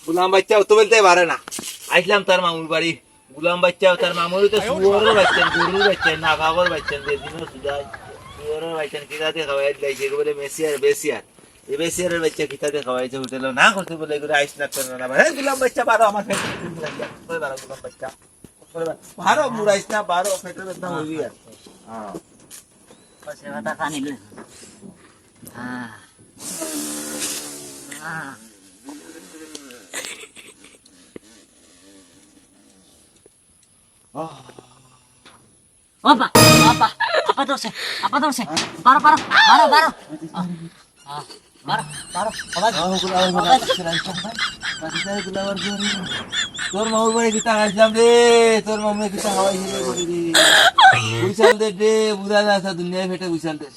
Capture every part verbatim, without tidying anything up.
গুলাম বাইচ্চা অত বলতে পারে না। আইছলাম তার মামুর বাড়ি। গুলাম বাইচ্চা, তার মামুর তো শুয়োরর বাইচ্চা, গরুর বাইচ্চা, নাফাকর বাইচ্চা, বেদিনর সুদাই, শুয়োরর বাইচ্চা, কিতাতে খাওয়াই দিলাইছে, এগু বলে মেসিয়ার, বেসিয়ার। এ বেসিয়ারর বাইচ্চা কিতাতে খাওয়াইছে হোটেলো, না করতে বলে, এগুলো আইস না করে না। আরে গুলাম বাইচ্চা, বারো আমার ফেটে, বারো গুলাম বাইচ্চা। বারো, মুড়াইস না, বারো, পেটে ব্যথা হইবি আর। হ্যাঁ। আপা, আপা, আপা ধরছে, আপা ধরছে। বারো, বারো, বারো, বারো। আহ, আহ, বারো, বারো, বাবা। আহ, ওগুলো আবার বাবা। বাবা, বাবা, বাবা, বাবা। তোর মামুর বাড়ি কিতা খাইছিলাম রে, তোর মামুর কিতা খাওয়াইছিল রে। বুঝাল দে রে, বুঝা না, দুনিয়ায় ফেটে বুঝাল দে।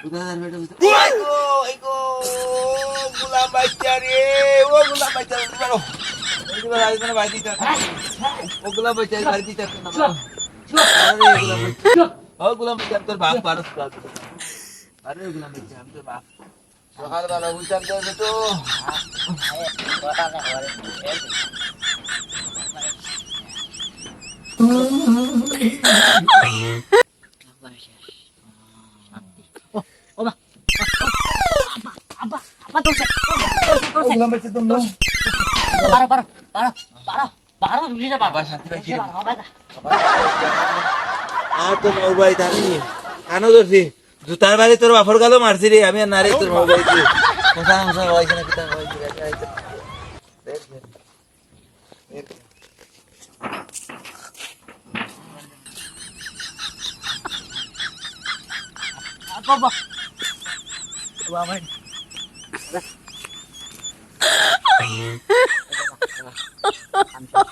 বুঝা না, ফেটে বুঝাল। ওই গো, ওই গো, ও গুলাম বাইচ্চা রে, ও গুলাম বাইচ্চা, উঠি বারো। এই যে বারো, আরেকজনে বাড়ি দিতে হবে। ও গুলাম বাইচ্চা, বাড়ি দিতে হবে না। আরে গুলাম বাইচ্চা। ও গুলাম বাইচ্চা, তোর বাপ বারো। আরে গুলাম বাইচ্চা, আমি তোর বাপ। সকালবেলা উঠতাম তো একটু। ও, ও মা, আব্বা, আব্বা, আব্বা, ধরছে। ও, ধরছে। বারো, বারো, বারো, বারো, বারো, উঠি যা, বাবা। বাবা, শান্তি পাইছি রে। বাবা, বাবা। আর তো মামুর বাড়ি থাকি। কানো ধরছি। জুতার বাড়ি তোর বাপর গালো মারছি রে, আমি আর না রে তোর মামুর বাড়িতে। মশা, মশা খাওয়াইছে না, কিতা খাওয়াইছে, গাছ খাওয়াইছে। বাবা। বাবা।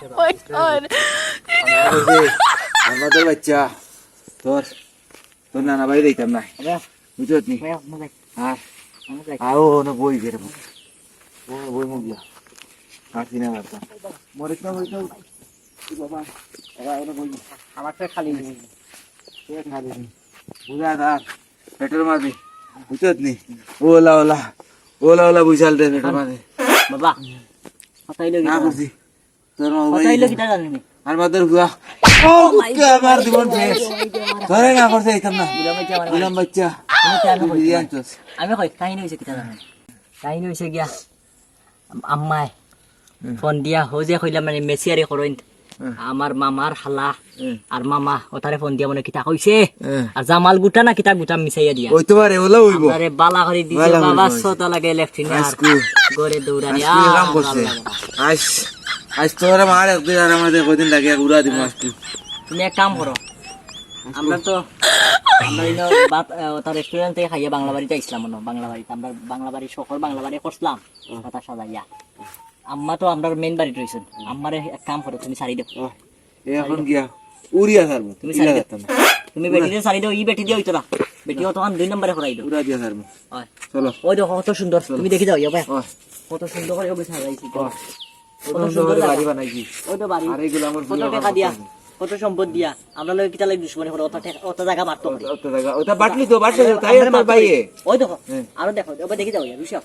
Oh my God. আমাদের বাচ্চা, তোর তোর নানা বাড়ি যাইতাম না। আরে, বুঝছত নি? ভাই, আপনি যাই। আর, আমি যাই। আও, না বই বের। ও, বই মুখ দিয়া। আর দিনা বার্তা। মরে তো হইতো। কি বাবা? এবার ওরা বই। আমার তো খালি নেই। এ খালি নেই। বুঝা দার। পেটের মাঝে। বুঝছত নি? OLA, OLA. ওলা, ওলা, বুঝাল দে পেটের মাঝে। বাবা, কথা হইলো কি না না? করছি। তোর মা কথা হইলো কিতা জানি নি? আর মাদার হুয়া। ও, কে আমার জীবন শেষ। তোরে না করছে, এইতাম না। গুলাম বাচ্চা আমার গুলাম বাচ্চা। তুমি কেন তুই বিরিয়ানি করছো? আনছস। আমি কই, কাহিনী হইছে কিতা জানি? কাহিনী হইছে গিয়া, আম্মায় হুম। ফোন দিয়া, হো যে কইলাম মানে মেসিয়ারি করইন। হুম। আমার মামার হালা হুম। আর মামা, ওতারে ফোন দিয়া মনে কিতা কইছে? হুম। আর জামাল গুটা না কিতা গুটা মিশাইয়া দিয়া। ওই তো পারে, ওলা হইব। আরে বালা করি দিছে বালা করি বাবা, কইছে। সতা লাগে লেফটিনে আর আজকু, ঘরে দৌড়ানি। আজকু আহ, কাম করছে। বালা লাগে। আজ, আজ তোর আমার একদিন আর আমাদের কদিন লাগে, উড়া দিব আজকু। তুমি এক কাম করো, আমরা তো, আমরা ইনো বাত-, আহ, ওটা রেস্টুরেন্ট থেকে খাইয়া বাংলা বাড়িতে আইসলাম, মনো, বাংলা বাড়িতে। আমরা বাংলা বাড়ি, শহর বাংলা বাড়ি করছিলাম, হুম। কথা সাজাইয়া। আম্মা তো আমরার মেইন বাড়িত রইছইন। হুম। আম্মারে এক কাম করো, তুমি ছাড়ি দেও। ও, এ এখন গিয়া উড়িয়া ছাড়বো। তুমি ছাড়ি দেও। তুমি বেটি দিয়ে ছাড়ি দেও, ই বেটি দিয়ে হইতো না। বেটি অতখান দুই নম্বরে করাই দেও। উড়া দিয়া ছাড়বো। হয়। চলো। ওই দেখো কত সুন্দর। চলো। তুমি দেখি যাও, ইয়া ভাই। হয়। কত সুন্দর করে ওকে সাজাইছি। হয়। কত কত সুন্দর সুন্দর করে জায়গা। বাড়ি বানাইছি। ওই তো বাড়ি। আর এইগুলো আমার কত টাকা দিয়া, কত সম্পদ দিয়া। আমরা লগে কিতা লাগি দুশমনি করো? অত টাকা, অত জায়গা বাড়তো অত, পারি। অত জায়গা। ওটা বাটলি তো, বাটলি তো, তাই আমরা আর তার মাত্র বাইয়ে। ওই দেখো, হ্যাঁ। আরো দেখো, ওবার দেখি যাও, ইয়া, রুশা।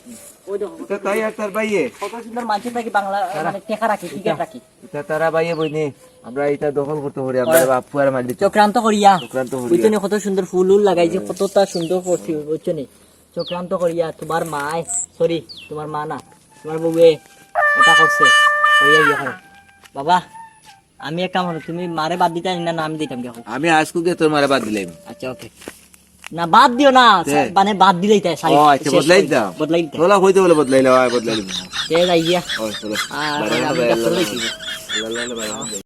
ওই দেখো, ওটা তাই আর তার বাইয়ে। কত সুন্দর মানষে থাকি বাংলা, তারা মানে, টেকা রাখি, টিকিট এটা, রাখি। এটা তারা বাইয়ে বইনে, আমরা এটা দখল করতে পারি, আমরা হয়। বাপ পুয়ার মালিক। চক্রান্ত করিয়া। চক্রান্ত করিয়া। বুঝছো নি, কত সুন্দর ফুল উল লাগাইছে, হ্যাঁ। কতটা সুন্দর করছি, বুঝছো নি? চক্রান্ত করিয়া তোমার মায়, সরি, তোমার মা না, তোমার বউয়ে এটা করছে, করিয়া ইয়ে করে। বাবা, আমি এক কাম করো, তুমি মারে বাদ দিতা না, না আমি দিতাম দেখো। আমি আজকে গিয়ে তোর মারে বাদ দিলাম। আচ্ছা, ওকে। না, বাদ দিও না, তে? মানে বাদ দিলেই তাই, সারি ও, আচ্ছা, শেষ বদলাই করে দিতাম। বদলাই দিতাম। তোলা কইতে বলে বদলাই লাও, আয়, বদলাই দিবো। তে যাই গিয়া। ও, চলো। আ, বাইরে আমি আয়, ডাক্তার আল্লাহ, দেখিয়ে দিবো। আল্লাহ, আল্লাহ, বাইরে আয়।